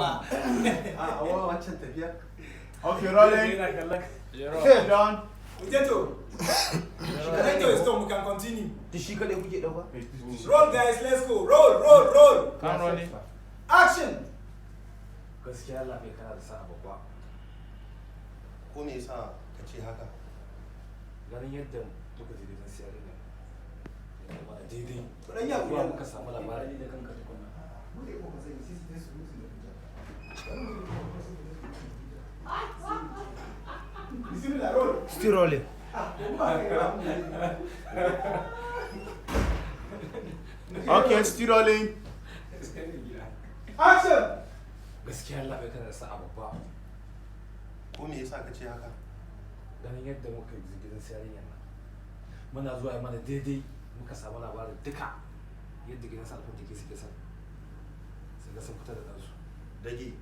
A wancan tafiya. Okay, rolling. Done. Ujeto. Director is done. We can continue. Duk shi kaɗai kuke ɗauka? Roll, guys. Let's go. Roll, roll, roll. Come rolling. Action. Gaskiya labai, kana da sa'a babba. Ko me yasa ka ce haka? Ganin yadda muka je gidan siyar ne mana daidai To dan ya zuwa muka samu labari da kanka tukunna. Bude ko ka sani sai su su mutu da hujja. Bismillah, roll. Still rolling. Ah, ko ba kai ba. Okay, still rolling. Action. Gaskiya labai, kana da sa'a babba. Ko me yasa ka ce haka? Ganin yadda muka je gidan yarinyar nan, muna zuwa yi mana daidai, muka samu labarin duka yadda gidan sa alfin take suke son sai ga sun fita da ɗansu. Dage.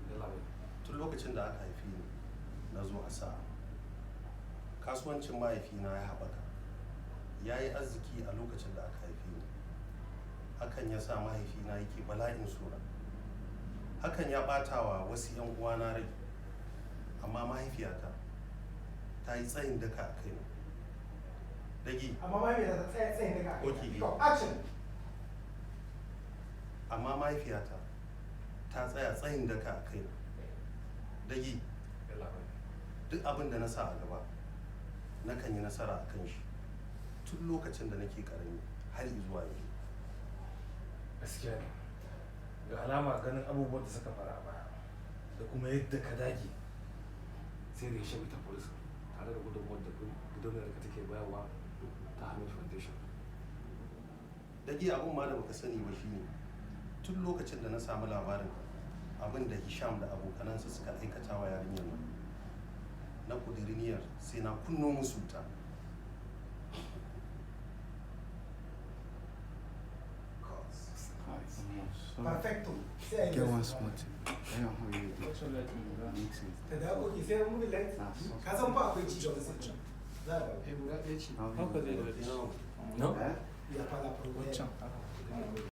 Yallabai. Tun lokacin da aka haife ni na zo a sa'a. Kasuwancin mahaifina ya haɓaka, ya yi arziki a lokacin da aka haife ni. Hakan ya sa mahaifina yake bala'in sura. Hakan ya ɓata wa wasu 'yan uwana rai, amma mahaifiyata ta yi tsayin daka a kaina. Dage. Amma ma me ta tsaya tsayin daka? Okay. Action. Amma mahaifiyata ta tsaya tsayin daka a kaina. Dage. Yallabai. Duk abin da na sa a gaba, nakan yi nasara a kan shi, tun lokacin da nake karami har zuwa yanzu. Gaskiya ne, ga alama ganin abubuwan da suka fara a baya da kuma yadda ka dage sai da ya shabi ta police tare da gudunmuwar da gidauniyar ka take bayarwa ta Hamid Foundation. Dage, abin ma da baka sani ba shine, tun lokacin da na samu labarin abin da Hisham da abokanansa suka aikata wa yarinyar nan, na kudiri niyyar sai na kunno musu wuta. Perfecto. Sai a yi Get one best. small thing. I don't know how you do. Mix it. Ta dawo, okay, sai mun light. Ka san fa akwai ci gaba sai. Za a dawo. Eh, guda ɗaya ce. How you do. No. Eh? Ya fara problem. Wancan.